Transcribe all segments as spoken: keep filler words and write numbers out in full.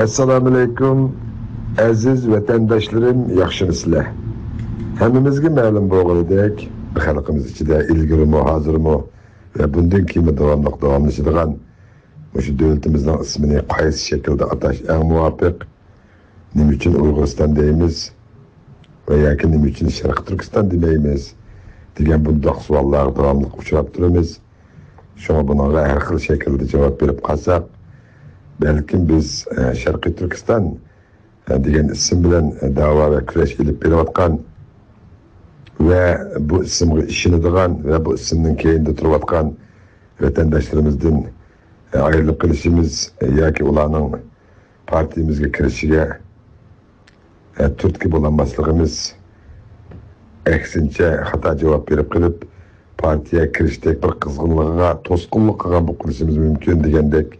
ئەسسالامۇئەلەيكۇم، ئەزىز ۋەتەنداشلىرىم، ياخشىمۇسىلەر؟ ھەممىمىزگە مەلۇم بولغىنىدەك، خەلقىمىز ئىچىدە ئىلگىرىمۇ، ھازىرمۇ ۋە بۇندىن كېيىنمۇ داۋاملىق داۋاملىشىدىغان مۇشۇ دۆلىتىمىزنىڭ ئىسمىنى قايسى شەكىلدە ئاتاش ئەڭ مۇۋاپىق؟ نېمە ئۈچۈن ئۇيغۇرىستان دەيمىز؟ ۋە ياكى نېمە ئۈچۈن شەرقىي تۈركىستان دېمەيمىز؟ دېگەن بۇنداق سوئاللارغا داۋاملىق ئۇچراپ تۇرىمىز. شۇڭا بۇنىڭغا ھەر خىل شەكىلدە جاۋاب بېرىپ قالساق، بەلكىم بىز، ئە، شەرقىي تۈركىستان، ئە، دېگەن ئىسىم بىلەن، ئە، دەۋا ۋە كۈرەش ئېلىپ بېرىۋاتقان ۋە بۇ ئىسىمغا ئىشىنىدىغان ۋە بۇ ئىسىمنىڭ كەينىدە تۇرۇۋاتقان ۋەتەنداشلىرىمىزدىن، ئە، ئايرىلىپ قېلىشىمىز، ئە، ياكى ئۇلارنىڭ پارتىيىمىزگە كىرىشىگە، ئە، تۈرتكە بولالماسلىقىمىز، ئەكسىنچە، خاتا جاۋاب بېرىپ قېلىپ، پارتىيەگە كىرىشتەك بىر قىزغىنلىقىغا توسقۇنلۇق قىلغان بولۇپ قېلىشىمىز مۇمكىن دېگەندەك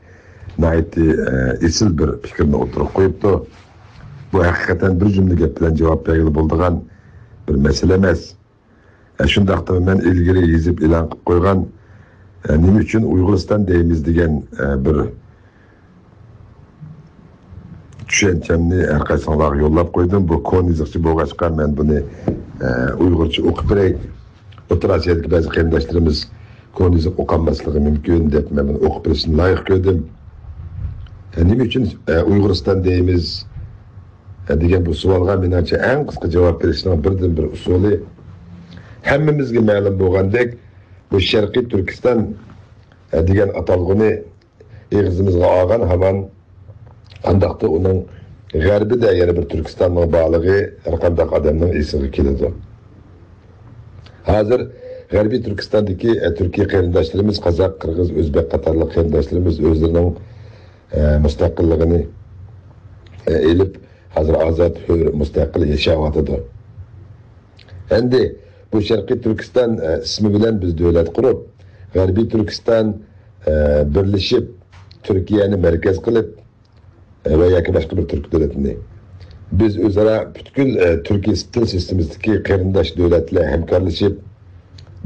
ناھايىتى، ئە، ئېسىل بىر پىكىرنى ئوتتۇرىغا قويۇپتۇ. بۇ ھەقىقەتەن بىر جۈملە گەپ بىلەن جاۋاب بەرگىلى بولىدىغان بىر مەسىلە ئەمەس. ئە، شۇنداقتىمۇ مەن ئىلگىرى يېزىپ ئېلان قىلىپ قويغان، ئە، نېمە ئۈچۈن ئۇيغۇرىستان دەيمىز دېگەن، ئە، بىر چۈشەنچەمنى ھەر قايسىڭلارغا يوللاپ قويدۇم. بۇ كونا يېزىقچە بولغاچقا، مەن بۇنى، ئە، ئۇيغۇرچە ئوقۇپ بېرەي. ئوتتۇرا ئاسىيادىكى بەزى قېرىنداشلىرىمىز كونا يېزىق ئوقالماسلىقى مۇمكىن دەپ، مەن بۇنى ئوقۇپ بېرىشنى لايىق كۆردۈم. ئە، نېمە ئۈچۈن، ئە، ئۇيغۇرىستان دەيمىز، ئە، دېگەن بۇ سوئالغا مېنىڭچە ئەڭ قىسقا جاۋاب بېرىشنىڭ بىردىنبىر ئۇسۇلى، ھەممىمىزگە مەلۇم بولغاندەك، بۇ شەرقىي تۈركىستان، ئە، دېگەن ئاتالغۇنى ئېغىزىمىزغا ئالغان ھامان، ئانداقتا ئۇنىڭ غەربىدە يەنە بىر تۈركىستاننىڭ بارلىقى ھەرقانداق ئادەمنىڭ ئېسىگە كېلىدۇ. ھازىر غەربىي تۈركىستاندىكى، ئە، تۈركىي قېرىنداشلىرىمىز، قازاق، قىرغىز، ئۆزبەك قاتارلىق قېرىنداشلىرىمىز ئۆزلىرىنىڭ، ئە، مۇستەقىللىقىنى، ئە، ئېلىپ، ھازىر ئازاد، ھۆر، مۇستەقىل ياشاۋاتىدۇ. ئەمدى بۇ شەرقىي تۈركىستان، ئە، ئىسمى بىلەن بىز دۆلەت قۇرۇپ، غەربىي تۈركىستان، ئە، بىرلىشىپ، تۈركىيەنى مەركەز قىلىپ، ئە، ۋە ياكى باشقا بىر تۈرك دۆلىتىنى، بىز ئۆزئارا پۈتكۈل، ئە، تۈركىي تىل سىستېمىسىدىكى قېرىنداش دۆلەتلەر ھەمكارلىشىپ،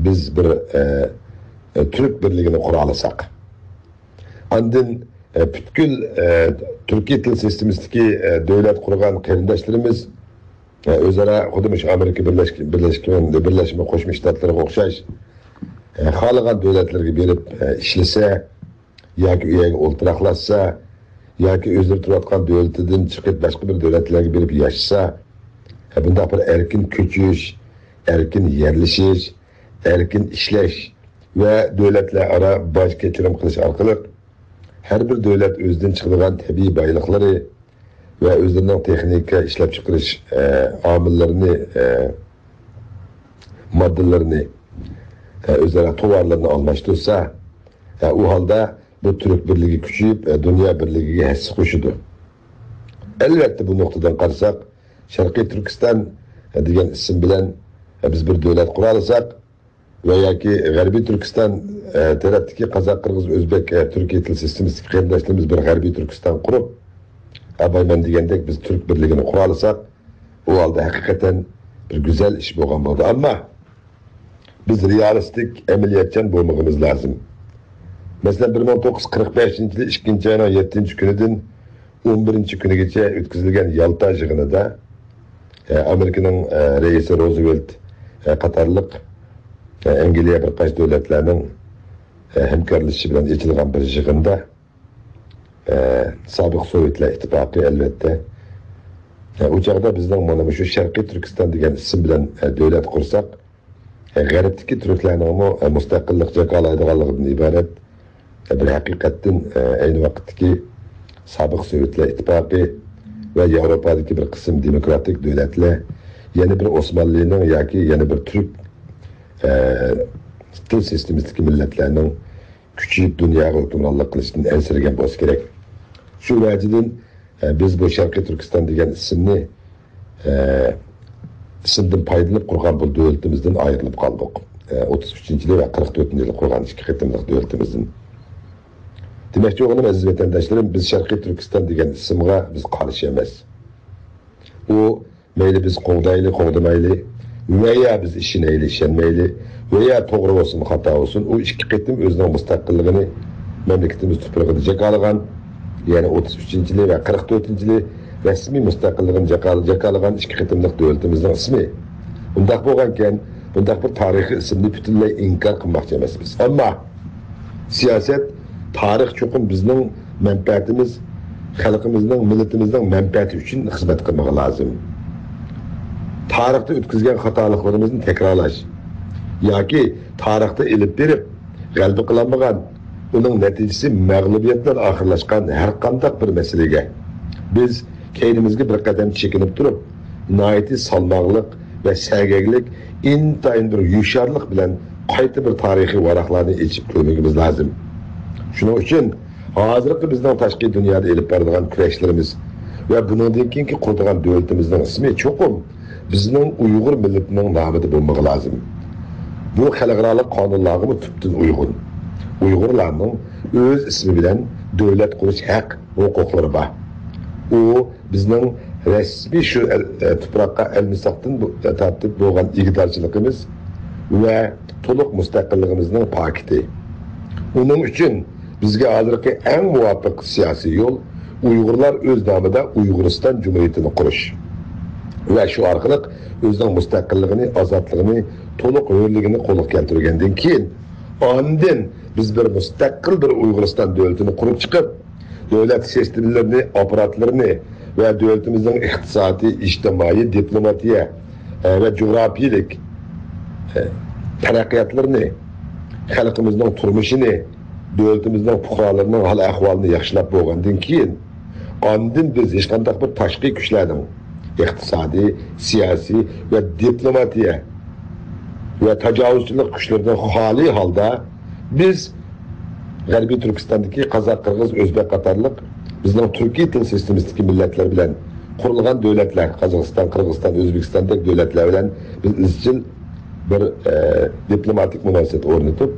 بىز بىر، ئە، ئە، تۈرك بىرلىكىنى قۇرالىساق. ئاندىن، ئە، پۈتكۈل، ئە، تۈركىي تىل سىستېمىسىدىكى، ئە، دۆلەت قۇرغان قېرىنداشلىرىمىز، ئە، ئۆزئارا خۇددى مۇشۇ ئامېرىكا بىرلەشكەن، بىرلەشمە قوشما شتاتلىرىغا ئوخشاش، ئە، خالىغان دۆلەتلەرگە بېرىپ، ئە، ئىشلىسە، ياكى ئۇ يەرگە ئولتۇراقلاشسا، ياكى ئۆزلىرى تۇرۇۋاتقان دۆلىتىدىن چىقىپ باشقا بىر دۆلەتلەرگە بېرىپ ياشىسا، ئە، بۇنداق بىر ئەركىن كۆچۈش، ئەركىن يەرلىشىش، ئەركىن ئىشلەش ۋە دۆلەتلەر ئارا باج كەچۈرۈم قىلىش ئارقىلىق ھەر بىر دۆلەت ئۆزىدىن چىقىدىغان تەبىئىي بايلىقلىرى ۋە ئۆزلىرىنىڭ تېخنىكا ئىشلەپچىقىرىش، ئە، ئامىللىرىنى، ئە، ماددىلىرىنى، ئە، ئۆزئارا توۋارلىرىنى ئالماشتۇرسا، ئە، ئۇ ھالدا بۇ تۈرك بىرلىكى كۈچىيىپ، ئە، دۇنيا بىرلىكىگە ھەسسە قوشىدۇ. ئەلۋەتتە، بۇ نۇقتىدىن قارىساق، شەرقىي تۈركىستان، ئە، دېگەن ئىسىم بىلەن، ئە، بىز بىر دۆلەت قۇرالىساق، ۋە ياكى غەربىي تۈركىستان، ئە، تەرەپتىكى قازاق، قىرغىز، ئۆزبەك، ئە، تۈركىي تىل سىستېمىسىدىكى قېرىنداشلىرىمىز بىر غەربىي تۈركىستان قۇرۇپ، ئابايمەن دېگەندەك بىز تۈرك بىرلىكىنى قۇرالىساق، ئۇ ھالدا ھەقىقەتەن بىر گۈزەل ئىش بولغان بولىدۇ. ئەمما بىز رېئالىستىك، ئەمەلىيەتچان بولمىقىمىز لازىم. مەسىلەن، بىر مىڭ توققۇز يۈز قىرىق بەشىنچى يىلى ئىككىنچى ئاينىڭ يەتتىنچى كۈنىدىن ئون بىرىنچى كۈنىگىچە ئۆتكۈزۈلگەن يالتا يىغىنىدا، ئە، ئامېرىكىنىڭ، ئە، رەئىسى روزۋېلت، ئە، قاتارلىق، ئە، ئەنگلىيە بىر قانچە دۆلەتلەرنىڭ، ئە، ھەمكارلىشىشى بىلەن ئېچىلغان بىر يىغىندا، ئە، سابىق سوۋېتلار ئىتتىپاقى، ئەلۋەتتە. ئە، ئۇ چاغدا بىزنىڭ مانا مۇشۇ شەرقىي تۈركىستان دېگەن ئىسىم بىلەن، ئە، دۆلەت قۇرساق، غەربتىكى تۈركلەرنىڭمۇ مۇستەقىللىق جاكارلايدىغانلىقىدىن ئىبارەت بىر ھەقىقەتتىن، ئەينى ۋاقىتتىكى سابىق سوۋېتلار ئىتتىپاقى ۋە ياۋروپادىكى بىر قىسىم دېموكراتىك دۆلەتلەر، يەنە بىر ئوسمانلىنىڭ ياكى يەنە بىر تۈرك، ئە، تىل سىستېمىسىدىكى مىللەتلەرنىڭ كۈچىيىپ دۇنياغا ھۆكۈمرانلىق قىلىشتىن ئەنسىرىگەن بولسا كېرەك. شۇ ۋەجىدىن، ئە، بىز بۇ شەرقىي تۈركىستان دېگەن ئىسىمنى، ئە، ئىسىمدىن پايدىلىنىپ قۇرغان بۇ دۆلىتىمىزدىن ئايرىلىپ قالدۇق. ئە، ئوتتۇز ئۈچىنچى يىلى ۋە قىرىق تۆتىنچى يىلى قۇرغان ئىككى قېتىملىق دۆلىتىمىزدىن. دېمەكچى بولغىنىم، ئەزىز ۋەتەنداشلىرىم، بىز شەرقىي تۈركىستان دېگەن ئىسىمغا بىز قارشى ئەمەس. ئۇ مەيلى بىز قوغدايلى، قوغدىمايلى، ۋە يا بىز ئىشىنەيلى، ئىشەنمەيلى، ۋە يا توغرا بولسۇن، خاتا بولسۇن، ئۇ ئىككى قېتىم ئۆزىنىڭ مۇستەقىللىقىنى مەملىكىتىمىز تۇپرىقىدا جاكارلىغان، يەنى ئوتتۇز ئۈچىنچى يىلى ۋە قىرىق تۆتىنچى يىلى رەسمىي مۇستەقىللىقىنى جاكار-، جاكارلىغان ئىككى قېتىملىق دۆلىتىمىزنىڭ ئىسمى. ئۇنداق بولغانىكەن، بۇنداق بىر تارىخىي ئىسىمنى پۈتۈنلەي ئىنكار قىلماقچى ئەمەسمىز. ئەمما سىياسەت، تارىخ چوقۇم بىزنىڭ مەنپەئەتىمىز، خەلقىمىزنىڭ، مىللىتىمىزنىڭ مەنپەئەتى ئۈچۈن خىزمەت قىلمىقى لازىم. تارىختا ئۆتكۈزگەن خاتالىقلىرىمىزنى تەكرارلاش ياكى تارىختا ئېلىپ بېرىپ غەلىبە قىلالمىغان، ئۇنىڭ نەتىجىسى مەغلۇبىيەت بىلەن ئاخىرلاشقان ھەر قانداق بىر مەسىلىگە بىز كەينىمىزگە بىر قەدەم چېكىنىپ تۇرۇپ، ناھايىتى سالماقلىق ۋە سەگەكلىك، ئىنتايىن بىر ھوشيارلىق بىلەن قايتا بىر تارىخىي ۋاراقلارنى ئېچىپ كۆرمىكىمىز لازىم. شۇنىڭ ئۈچۈن ھازىرقى بىزنىڭ تاشقى دۇنيادا ئېلىپ بارىدىغان كۈرەشلىرىمىز ۋە بۇنىڭدىن كېيىنكى قۇرىدىغان دۆلىتىمىزنىڭ ئىسمى چوقۇم بىزنىڭ ئۇيغۇر مىللىتىنىڭ نامىدا بولمىقى لازىم. بۇ خەلقئارالىق قانۇنلارغىمۇ تۈپتىن ئۇيغۇن. ئۇيغۇرلارنىڭ ئۆز ئىسمى بىلەن دۆلەت قۇرۇش ھەق ھوقۇقلىرى بار. ئۇ بىزنىڭ رەسمىي شۇ ئەل-، ئە، تۇپراققا ئەلمىساقتىن بۇ-، ئە، تارتىپ بولغان ئىگىدارچىلىقىمىز ۋە تولۇق مۇستەقىللىقىمىزنىڭ پاكىتى. ئۇنىڭ ئۈچۈن بىزگە ھازىرقى ئەڭ مۇۋاپىق سىياسىي يول ئۇيغۇرلار ئۆز نامىدا ئۇيغۇرىستان جۇمھۇرىيىتىنى قۇرۇش ۋە شۇ ئارقىلىق ئۆزىنىڭ مۇستەقىللىقىنى، ئازادلىقىنى، تولۇق ھۆرلۈكىنى قولغا كەلتۈرگەندىن كېيىن، ئاندىن بىز بىر مۇستەقىل بىر ئۇيغۇرىستان دۆلىتىنى قۇرۇپ چىقىپ، دۆلەت سىستېمىلىرىنى، ئاپپاراتلىرىنى ۋە دۆلىتىمىزنىڭ ئىقتىسادىي، ئىجتىمائىي، دىپلوماتىيە، ئە، ۋە جۇغراپىيىلىك، ئە، تەرەققىياتلىرىنى، خەلقىمىزنىڭ تۇرمۇشىنى، دۆلىتىمىزنىڭ پۇقرالىرىنىڭ ھال-ئەھۋالىنى ياخشىلاپ بولغاندىن كېيىن، ئاندىن بىز ھېچقانداق بىر تاشقى كۈچلەرنىڭ ئىقتىسادىي، سىياسىي ۋە دىپلوماتىيە ۋە تاجاۋۇزچىلىق كۈچلىرىدىن خالىي ھالدا بىز غەربىي تۈركىستاندىكى قازاق، قىرغىز، ئۆزبېك قاتارلىق بىزنىڭ تۈركىي تىل سىستېمىسىدىكى مىللەتلەر بىلەن قۇرۇلغان دۆلەتلەر، قازاقىستان، قىرغىزىستان، ئۆزبېكىستاندەك دۆلەتلەر بىلەن بىز ئىزچىل بىر، ئە، دىپلوماتىك مۇناسىۋەت ئورنىتىپ،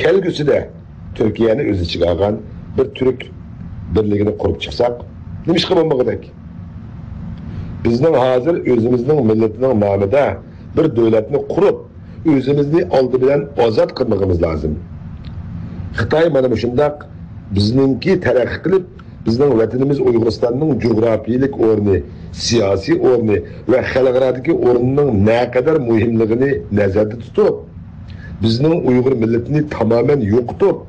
كەلگۈسىدە تۈركىيەنى ئۆز ئىچىگە ئالغان بىر تۈرك بىرلىكىنى قۇرۇپ چىقساق، نېمىشقا بولمىغۇدەك؟ بىزنىڭ ھازىر ئۆزىمىزنىڭ مىللىتىنىڭ نامىدا بىر دۆلەتنى قۇرۇپ، ئۆزىمىزنى ئالدى بىلەن ئازاد قىلمىقىمىز لازىم. خىتاي مانا مۇشۇنداق بىزنىڭكى تەرەققىي قىلىپ، بىزنىڭ ۋەتىنىمىز ئۇيغۇرىستاننىڭ جۇغراپىيىلىك ئورنى، سىياسىي ئورنى ۋە خەلقئارادىكى ئورنىنىڭ نەقەدەر مۇھىملىقىنى نەزەردە تۇتۇپ، بىزنىڭ ئۇيغۇر مىللىتىنى تامامەن يوقىتىپ،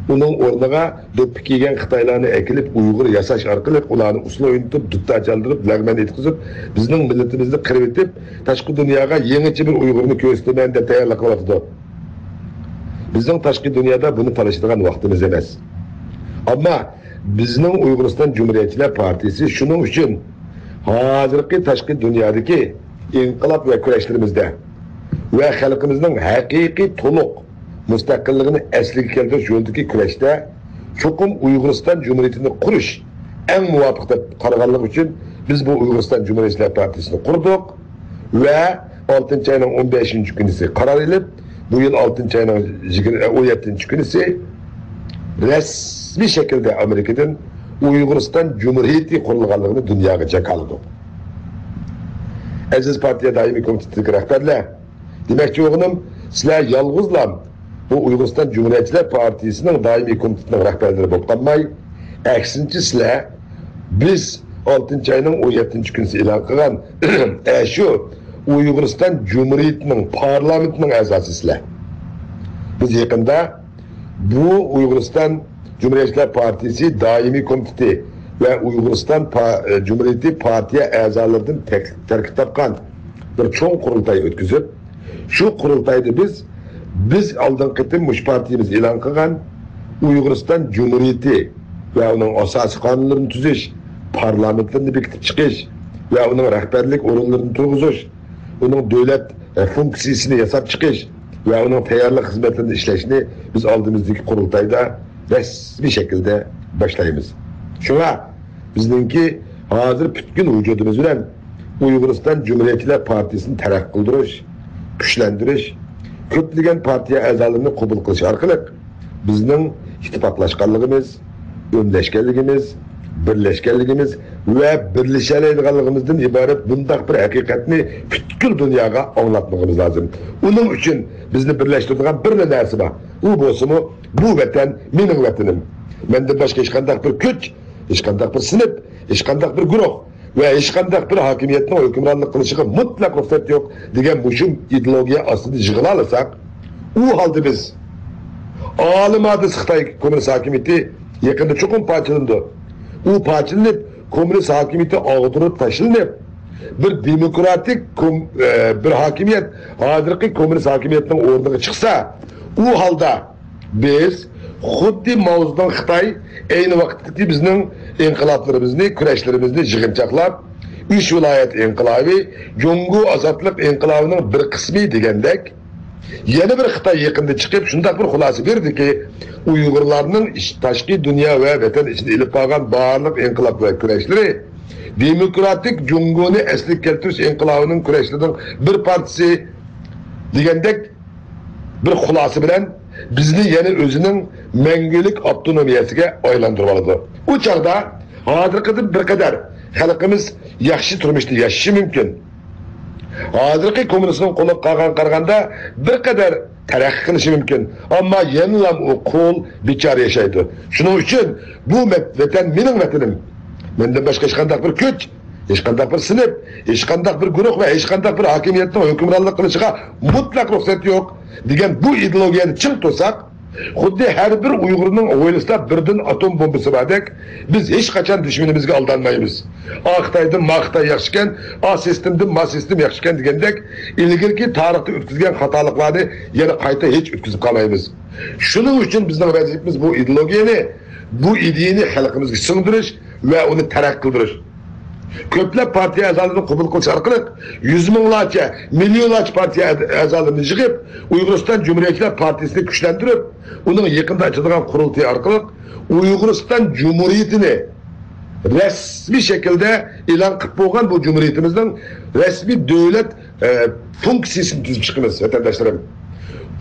ئۇنىڭ ئورنىغا دوپپا كىيگەن خىتايلارنى ئەكېلىپ، ئۇيغۇر ياساش ئارقىلىق ئۇلارنى ئۇسسۇل ئوينىتىپ، دۇتار چالدۇرۇپ، لەغمەن ئېيتقۇزۇپ، بىزنىڭ مىللىتىمىزنى قىرىۋېتىپ، تاشقى دۇنياغا يېڭىچە بىر ئۇيغۇرنى كۆرسىتىمەن دەپ تەييارلىق قىلىۋاتىدۇ. بىزنىڭ تاشقى دۇنيادا بۇنى تالىشىدىغان ۋاقتىمىز ئەمەس. ئەمما بىزنىڭ ئۇيغۇرىستان جۇمھۇرىيەتچىلەر پارتىيىسى شۇنىڭ ئۈچۈن ھازىرقى تاشقى دۇنيادىكى ئىنقىلاب ۋە كۈرەشلىرىمىزدە ۋە خەلقىمىزنىڭ ھەقىقىي تولۇق مۇستەقىللىقىنى ئەسلىگە كەلتۈرۈش يولىدىكى كۈرەشتە چوقۇم ئۇيغۇرىستان جۇمھۇرىيىتىنى قۇرۇش ئەڭ مۇۋاپىق دەپ قارىغانلىقى ئۈچۈن بىز بۇ ئۇيغۇرىستان جۇمھۇرىيەتچىلەر پارتىيىسىنى قۇردۇق ۋە ئالتىنچى ئاينىڭ ئون بەشىنچى كۈنىسى قارار ئېلىپ، بۇ يىل ئالتىنچى ئاينىڭ يىگىرمە، ئون يەتتىنچى كۈنىسى رەسمىي شەكىلدە ئامېرىكىدىن ئۇيغۇرىستان جۇمھۇرىيىتى قۇرۇلغانلىقىنى دۇنياغا جاكارلىدۇق. ئەزىز پارتىيە دائىمىي كومىتېتىدىكى رەھبەرلەر، دېمەكچى بولغىنىم، سىلەر يالغۇزلا بۇ ئۇيغۇرىستان جۇمھۇرىيەتچىلەر پارتىيىسىنىڭ دائىمىي كومىتېتىنىڭ رەھبەرلىرى بولۇپ قالماي، ئەكسىنچە، سىلەر بىز ئالتىنچى ئاينىڭ ئون يەتتىنچى كۈنىسى ئېلان قىلغان ئەشۇ ئۇيغۇرىستان جۇمھۇرىيىتىنىڭ پارلامېنتىنىڭ ئەزاسى سىلەر. بىز يېقىندا بۇ ئۇيغۇرىستان جۇمھۇرىيەتچىلەر پارتىيىسى دائىمىي كومىتېتى ۋە ئۇيغۇرىستان پا-، جۇمھۇرىيىتى پارتىيە ئەزالىرىدىن تەك-، تەركىب تاپقان بىر چوڭ قۇرۇلتاي ئۆتكۈزۈپ، شۇ قۇرۇلتايدا بىز، بىز ئالدىنقى قېتىم مۇشۇ پارتىيىمىز ئېلان قىلغان ئۇيغۇرىستان جۇمھۇرىيىتى ۋە ئۇنىڭ ئاساسىي قانۇنلىرىنى تۈزۈش، پارلامېنتلىرىنى بېكىتىپ چىقىش ۋە ئۇنىڭ رەھبەرلىك ئورۇنلىرىنى تۇرغۇزۇش، ئۇنىڭ دۆلەت، ئە، فۇنكسىيىسىنى ياساپ چىقىش ۋە ئۇنىڭ تەييارلىق خىزمەتلىرىنى ئىشلەشنى بىز ئالدىمىزدىكى قۇرۇلتايدا رەسمىي شەكىلدە باشلايمىز. شۇڭا بىزنىڭكى ھازىر پۈتكۈل ۋۇجۇدىمىز بىلەن ئۇيغۇرىستان جۇمھۇرىيەتچىلەر پارتىيىسىنى تەرەققىي قىلدۇرۇش، كۈچلەندۈرۈش، كۆپلىگەن پارتىيە ئەزالىرىنى قوبۇل قىلىش ئارقىلىق بىزنىڭ ئىتتىپاقلاشقانلىقىمىز، ئۆملەشكەنلىكىمىز، بىرلەشكەنلىكىمىز ۋە بىرلىشەلەيدىغانلىقىمىزدىن ئىبارەت بۇنداق بىر ھەقىقەتنى پۈتكۈل دۇنياغا ئاڭلاتمىقىمىز لازىم. ئۇنىڭ ئۈچۈن بىزنى بىرلەشتۈرىدىغان بىرلا نەرسە بار. ئۇ بولسىمۇ، بۇ ۋەتەن مېنىڭ ۋەتىنىم. مەندىن باشقا ھېچقانداق بىر كۈچ، ھېچقانداق بىر سىنىپ، ھېچقانداق بىر گۇرۇھ ۋە ھېچقانداق بىر ھاكىمىيەتنىڭ ھۆكۈمرانلىق قىلىشىغا مۇتلەق رۇخسەت يوق دېگەن مۇشۇ ئىدېئولوگىيە ئاستىدا يىغىلالىساق، ئۇ ھالدا بىز ئالىم ھادىس خىتاي كوممۇنىست ھاكىمىيىتى يېقىندا چوقۇم پارچىلىنىدۇ. ئۇ پارچىلىنىپ، كوممۇنىست ھاكىمىيىتى ئاغدۇرۇلۇپ تاشلىنىپ، بىر دېموكراتىك كوم-، ئە، بىر ھاكىمىيەت ھازىرقى كوممۇنىست ھاكىمىيەتنىڭ ئورنىغا چىقسا، ئۇ ھالدا بىز خۇددى ماۋزېدۇڭ خىتاي ئەينى ۋاقىتتىكى بىزنىڭ ئىنقىلابلىرىمىزنى، كۈرەشلىرىمىزنى يىغىنچاقلاپ، ئۈچ ۋىلايەت ئىنقىلابى، جۇڭگو ئازادلىق ئىنقىلابىنىڭ بىر قىسمى دېگەندەك، يەنە بىر خىتاي يېقىندا چىقىپ، شۇنداق بىر خۇلاسە بېرىدىكى، ئۇيغۇرلارنىڭ ئىچ-، تاشقى دۇنيا ۋە ۋەتەن ئىچىدە ئېلىپ بارغان بارلىق ئىنقىلاب ۋە كۈرەشلىرى دېموكراتىك جۇڭگونى ئەسلىگە كەلتۈرۈش ئىنقىلابىنىڭ كۈرەشلىرىنىڭ بىر پارچىسى دېگەندەك بىر خۇلاسە بىلەن بىزنى يەنە ئۆزىنىڭ مەڭگۈلۈك ئاپتونومىيەسىگە ئايلاندۇرۇۋالىدۇ. ئۇ چاغدا ھازىرقىدىن بىر قەدەر خەلقىمىز ياخشى تۇرمۇشتا ياشىشى مۇمكىن. ھازىرقى كوممۇنىستنىڭ قولىغا قالغان قارىغاندا بىر قەدەر تەرەققىي قىلىشى مۇمكىن. ئەمما يەنىلا ئۇ قۇل، بىچارە ياشايدۇ. شۇنىڭ ئۈچۈن بۇ مەت-، ۋەتەن مېنىڭ ۋەتىنىم. مەندىن باشقا ھېچقانداق بىر كۈچ، ھېچقانداق بىر سىنىپ، ھېچقانداق بىر گۇرۇھ ۋە ھېچقانداق بىر ھاكىمىيەتنىڭ ھۆكۈمرانلىق قىلىشىغا مۇتلەق رۇخسەت يوق دېگەن بۇ ئىدېئولوگىيەدە چىڭ تۇرساق، خۇددى ھەر بىر ئۇيغۇرنىڭ ھويلىسىدا بىردىن ئاتوم بومبىسى باردەك، بىز ھېچقاچان دۈشمىنىمىزگە ئالدانمايمىز. ئا خىتايدىن ما خىتاي ياخشىكەن، ئا سىستېمدىن ما سىستېم ياخشىكەن دېگەندەك، ئىلگىرىكى تارىختا ئۆتكۈزگەن خاتالىقلارنى يەنە قايتا ھېچ ئۆتكۈزۈپ قالمايمىز. شۇنىڭ ئۈچۈن بىزنىڭ ۋەزىپىمىز بۇ ئىدېئولوگىيەنى، بۇ ئىدىيەنى خەلقىمىزگە سىڭدۈرۈش ۋە ئۇنى تەرەققىي قىلدۇرۇش. كۆپلەپ پارتىيە ئەزالىرىنى قوبۇل قىلىش ئارقىلىق يۈز مىڭلارچە، مىليونلارچە پارتىيە ئەز-، ئەزالىرىنى يىغىپ، ئۇيغۇرىستان جۇمھۇرىيەتچىلەر پارتىيىسىنى كۈچلەندۈرۈپ، ئۇنىڭ يېقىندا ئېچىلىدىغان قۇرۇلتىيى ئارقىلىق ئۇيغۇرىستان جۇمھۇرىيىتىنى رەسمىي شەكىلدە ئېلان قىلىپ بولغان بۇ جۇمھۇرىيىتىمىزنىڭ رەسمىي دۆلەت، ئە، فۇنكسىيىسىنى تۈزۈپ چىقىمىز، ۋەتەنداشلىرىم.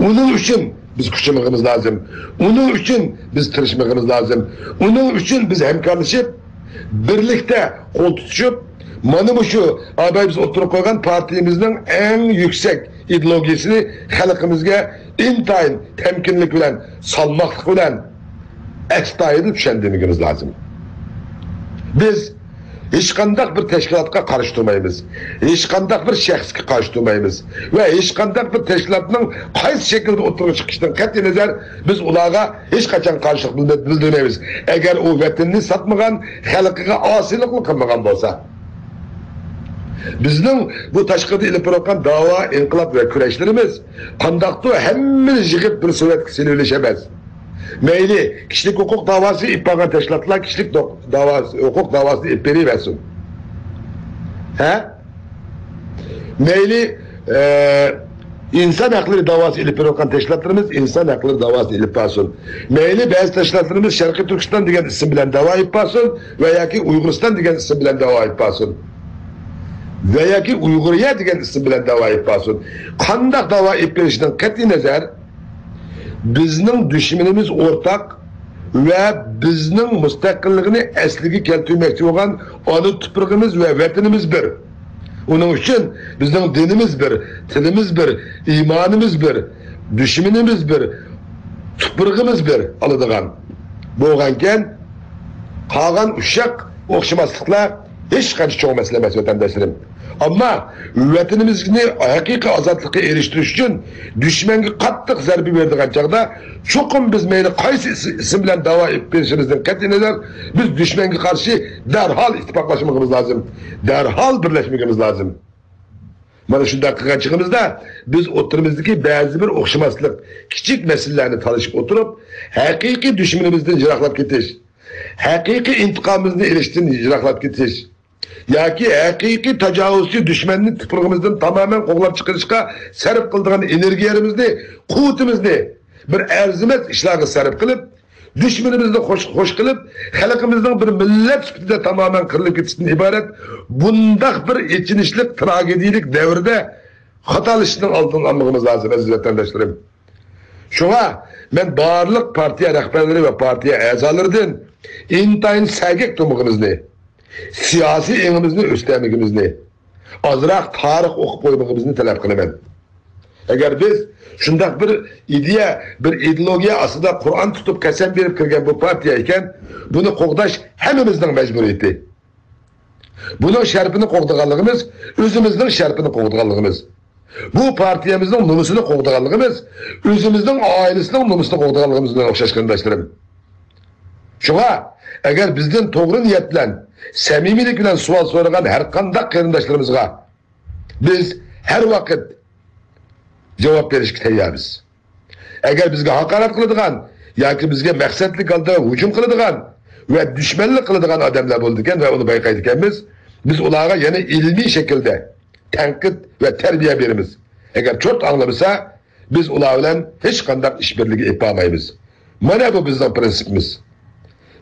ئۇنىڭ ئۈچۈن بىز كۈچىمىغىمىز لازىم. ئۇنىڭ ئۈچۈن بىز تىرىشمىغىمىز لازىم. ئۇنىڭ ئۈچۈن بىز ھەمكارلىشىپ، بىرلىكتە قول تۇتۇشۇپ، مانا مۇشۇ ئاباي بىز ئوتتۇرىغا قويغان پارتىيىمىزنىڭ ئەڭ يۈكسەك ئىدېئولوگىيىسىنى خەلقىمىزگە ئىنتايىن تەمكىنلىك بىلەن، سالماقلىق بىلەن، ئەستايىدىل چۈشەندۈرمىكىمىز لازىم. بىز ھېچقانداق بىر تەشكىلاتقا قارشى تۇرمايمىز. ھېچقانداق بىر شەخسكە قارشى تۇرمايمىز. ۋە ھېچقانداق بىر تەشكىلاتنىڭ قايسى شەكىلدە ئوتتۇرىغا چىقىشىدىن قەتئىي نەزەر، بىز ئۇلارغا ھېچقاچان قارشىلىق بىلدۈرمەيمىز. ئەگەر ئۇ ۋەتىنىنى ساتمىغان، خەلقىگە ئاسىيلىقلا قىلمىغان بولسا. بىزنىڭ بۇ تاشقىرىدا ئېلىپ بېرىۋاتقان داۋا، ئىنقىلاب ۋە كۈرەشلىرىمىز قانداقتۇر ھەممىنى يىغىپ بىر سۆۋەتكە سېلىۋېلىش ئەمەس. مەيلى، كىشىلىك ھوقۇق داۋاسى ئېلىپ بارغان تەشكىلاتلار كىشىلىك دو-، داۋاسى، ھوقۇق داۋاسىنى ئېلىپ بېرىۋەرسۇن. ھە؟ مەيلى، ئە، ئىنسان ھەقلىرى داۋاسى ئېلىپ بېرىۋاتقان تەشكىلاتلىرىمىز ئىنسان ھەقلىرى داۋاسىنى ئېلىپ بارسۇن. مەيلى، بەزى تەشكىلاتلىرىمىز شەرقىي تۈركىستان دېگەن ئىسىم بىلەن داۋا ئېلىپ بارسۇن ۋە ياكى ئۇيغۇرىستان دېگەن ئىسىم بىلەن داۋا ئېلىپ بارسۇن. ۋە ياكى ئۇيغۇرىيە دېگەن ئىسىم بىلەن داۋا ئېلىپ بارسۇن. قانداق داۋا ئېلىپ بېرىشىدىن قەتئىي نەزەر، بىزنىڭ دۈشمىنىمىز ئورتاق ۋە بىزنىڭ مۇستەقىللىقىنى ئەسلىگە كەلتۈرمەكچى بولغان ئانا تۇپرىقىمىز ۋە ۋەتىنىمىز بىر. ئۇنىڭ ئۈچۈن بىزنىڭ دىنىمىز بىر، تىلىمىز بىر، ئىمانىمىز بىر، دۈشمىنىمىز بىر، تۇپرىقىمىز بىر ئالىدىغان بولغانكەن، قالغان ئۇششاق ئوخشىماسلىقلار ھېچقانچە چوڭ مەسىلە ئەمەس، ۋەتەنداشلىرىم. ئەمما ۋەتىنىمىزنى ھەقىقىي ئازادلىققا ئېرىشتۈرۈش ئۈچۈن دۈشمەنگە قاتتىق زەربە بېرىدىغان چاغدا، چوقۇم بىز مەيلى قايسى ئىس-، ئىسىم بىلەن داۋا ئېلىپ بېرىشىمىزدىن قەتئىينەزەر، بىز دۈشمەنگە قارشى دەرھال ئىتتىپاقلاشمىقىمىز لازىم. دەرھال بىرلەشمىكىمىز لازىم. مانا شۇنداق قىلغان چېغىمىزدا، بىز ئوتتۇرىمىزدىكى بەزى بىر ئوخشىماسلىق، كىچىك مەسىلىلەرنى تالىشىپ ئولتۇرۇپ، ھەقىقىي دۈشمىنىمىزدىن يىراقلاپ كېتىش، ھەقىقىي ئىنتىقامىمىزنى ئېلىشتىن يىراقلاپ كېتىش ياكى ھەقىقىي تاجاۋۇزچى دۈشمەننى تۇپرىقىمىزدىن تامامەن قوغلاپ چىقىرىشقا سەرپ قىلىدىغان ئېنېرگىيەمىزنى، قۇۋۋىتىمىزنى بىر ئەرزىمەس ئىشلارغا سەرپ قىلىپ، دۈشمىنىمىزنى خوش، خوش قىلىپ، خەلقىمىزنىڭ بىر مىللەت سۈپىتىدە تامامەن قىرىلىپ كېتىشتىن ئىبارەت بۇنداق بىر ئېچىنىشلىق، تراگېدىيىلىك دەۋردە خاتالىشىشنىڭ ئالدىنى ئالمىقىمىز لازىم، ئەزىز ۋەتەنداشلىرىم. شۇڭا مەن بارلىق پارتىيە رەھبەرلىرى ۋە پارتىيە ئەزالىرىدىن ئىنتايىن سەگەك تۇرمىقىمىزنى، سىياسىي ئېڭىمىزنى ئۆستەرمىكىمىزنى، ئازراق تارىخ ئوقۇپ قويمىقىمىزنى تەلەپ قىلىمەن. ئەگەر بىز شۇنداق بىر ئىدىيە، بىر ئىدېئولوگىيە ئاستىدا قۇرئان تۇتۇپ قەسەم بېرىپ كىرگەن بۇ پارتىيە ئىكەن، بۇنى قوغداش ھەممىمىزنىڭ مەجبۇرىيىتى. بۇنىڭ شەرىپىنى قوغدىغانلىقىمىز، ئۆزىمىزنىڭ شەرىپىنى قوغدىغانلىقىمىز. بۇ پارتىيەمىزنىڭ نومۇسىنى قوغدىغانلىقىمىز، ئۆزىمىزنىڭ ئائىلىسىنىڭ نومۇسىنى قوغدىغانلىقىمىز بىلەن ئوخشاش، قېرىنداشلىرىم. شۇڭا، ئەگەر بىزدىن توغرا نىيەت بىلەن، سەمىمىيلىك بىلەن سوئال سورىغان ھەر قانداق قېرىنداشلىرىمىزغا بىز ھەر ۋاقىت جاۋاب بېرىشكە تەييارمىز. ئەگەر بىزگە ھاقارەت قىلىدىغان ياكى بىزگە مەقسەتلىك ھالدا ھۇجۇم قىلىدىغان ۋە دۈشمەنلىك قىلىدىغان ئادەملەر بولىدىكەن ۋە ئۇنى بايقايدىكەنمىز، بىز ئۇلارغا يەنە ئىلمىي شەكىلدە تەنقىد ۋە تەربىيە بېرىمىز. ئەگەر چوت ئاڭلىمىسا، بىز ئۇلار بىلەن ھېچقانداق ئىش بىرلىكى ئېلىپ بارمايمىز. مانا بۇ بىزنىڭ پىرىنسىپىمىز.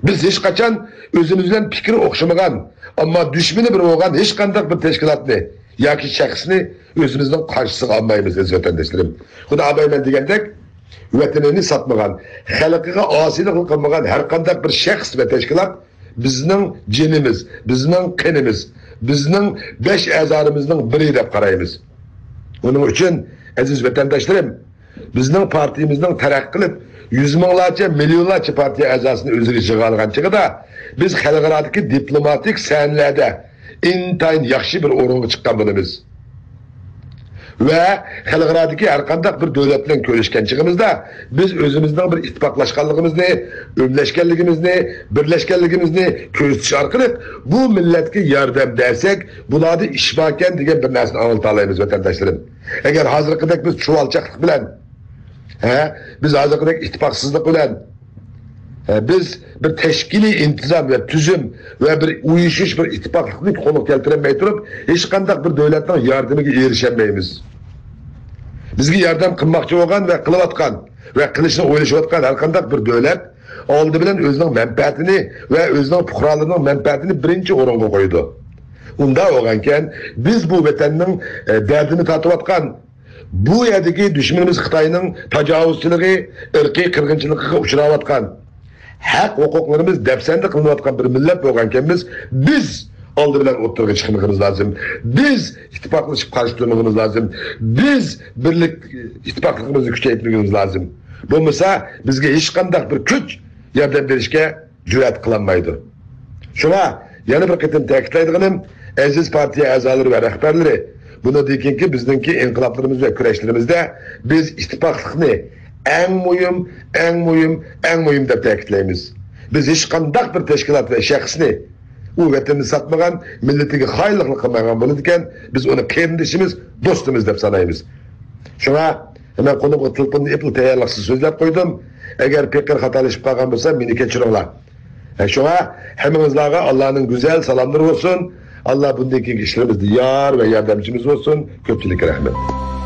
بىز ھېچقاچان ئۆزىمىز بىلەن پىكرى ئوخشىمىغان، ئەمما دۈشمىنى بىر بولغان ھېچقانداق بىر تەشكىلاتنى ياكى شەخسنى ئۆزىمىزنىڭ قارشىسىغا ئالمايمىز، ئەزىز ۋەتەنداشلىرىم. خۇدا ئابايمەن دېگەندەك، ۋەتىنىنى ساتمىغان، خەلقىگە ئاسىيلىق قىلمىغان ھەر قانداق بىر شەخس ۋە تەشكىلات بىزنىڭ جېنىمىز، بىزنىڭ قېنىمىز، بىزنىڭ بەش ئەزالىرىمىزنىڭ بىرى دەپ قارايمىز. ئۇنىڭ ئۈچۈن، ئەزىز ۋەتەنداشلىرىم، بىزنىڭ پارتىيىمىزنىڭ تەرەققىي قىلىپ، يۈز مىڭلارچە، مىليونلارچە پارتىيە ئەزاسىنى ئۆزىگە يىغالىغان چېغىدا، بىز خەلقئارادىكى دىپلوماتىك سەھنىلەردە ئىنتايىن ياخشى بىر ئورۇنغا چىققان بولىمىز. ۋە خەلقئارادىكى ھەر قانداق بىر دۆلەت بىلەن كۆرۈشكەن چېغىمىزدا، بىز ئۆزىمىزنىڭ بىر ئىتتىپاقلاشقانلىقىمىزنى، ئۆملەشكەنلىكىمىزنى، بىرلەشكەنلىكىمىزنى كۆرسىتىش ئارقىلىق بۇ مىللەتكە ياردەم بەرسەك، بۇلاردا ئىش باركەن دېگەن بىر نەرسىنى ئاڭلىتالايمىز، ۋەتەنداشلىرىم. ئەگەر ھازىرقىدەك بىز چۇۋالچاقلىق بىلەن، ھە، بىز ھازىرقىدەك ئىتتىپاقسىزلىق بىلەن، ھە، بىز بىر تەشكىلىي ئىنتىزام ۋە تۈزۈم ۋە بىر ئۇيۇشۇش، بىر ئىتتىپاقلىقنى قولغا كەلتۈرەلمەي تۇرۇپ، ھېچقانداق بىر دۆلەتنىڭ ياردىمىگە ئېرىشەلمەيمىز. بىزگە ياردەم قىلماقچى بولغان ۋە قىلىۋاتقان ۋە قىلىشنى ئويلىشىۋاتقان ھەر قانداق بىر دۆلەت ئالدى بىلەن ئۆزىنىڭ مەنپەئەتىنى ۋە ئۆزىنىڭ پۇقرالىرىنىڭ مەنپەئەتىنى بىرىنچى ئورۇنغا قويىدۇ. ئۇنداق بولغانكەن، بىز بۇ ۋەتەننىڭ، ئە، دەردىنى تارتىۋاتقان، بۇ يەردىكى دۈشمىنىمىز خىتاينىڭ تاجاۋۇزچىلىقى، ئىرقىي قىرغىنچىلىقىغا ئۇچراۋاتقان، ھەق ھوقۇقلىرىمىز دەپسەندە قىلىنىۋاتقان بىر مىللەت بولغانكەنمىز، بىز ئالدى بىلەن ئوتتۇرىغا چىقمىغىمىز لازىم. بىز ئىتتىپاقلىشىپ قارشى تۇرمىغىمىز لازىم. بىز بىرلىك، ئىتتىپاقلىقىمىزنى كۈچەيتمىگىمىز لازىم. بولمىسا، بىزگە ھېچقانداق بىر كۈچ ياردەم بېرىشكە جۈرئەت قىلالمايدۇ. شۇڭا يەنە بىر قېتىم تەكىتلەيدىغىنىم، ئەزىز پارتىيە ئەزالىرى ۋە رەھبەرلىرى، بۇنىڭدىن كېيىنكى بىزنىڭكى ئىنقىلابلىرىمىز ۋە كۈرەشلىرىمىزدە بىز ئىتتىپاقلىقنى ئەڭ مۇھىم، ئەڭ مۇھىم، ئەڭ مۇھىم دەپ تەكىتلەيمىز. بىز ھېچقانداق بىر تەشكىلات ۋە شەخسنى ئۇ ۋەتىنىنى ساتمىغان، مىللىتىگە خائىنلىقنى قىلمىغان بولىدىكەن، بىز ئۇنى قېرىندىشىمىز، دوستىمىز دەپ سانايمىز. شۇڭا مەن قولۇمغا تېلېفوننى ئېلىپلا تەييارلىقسىز سۆزلەپ قويدۇم. ئەگەر پېقىر خاتالىشىپ قالغان بولسام، مېنى كەچۈرۈڭلار. ھە، شۇڭا ھەممىڭىزلارغا ئاللانىڭ گۈزەل سالاملىرى بولسۇن. ئاللا بۇندىن كېيىنكى ئىشلىرىمىزدا يار ۋە ياردەمچىمىز بولسۇن. كۆپچىلىككە رەھمەت.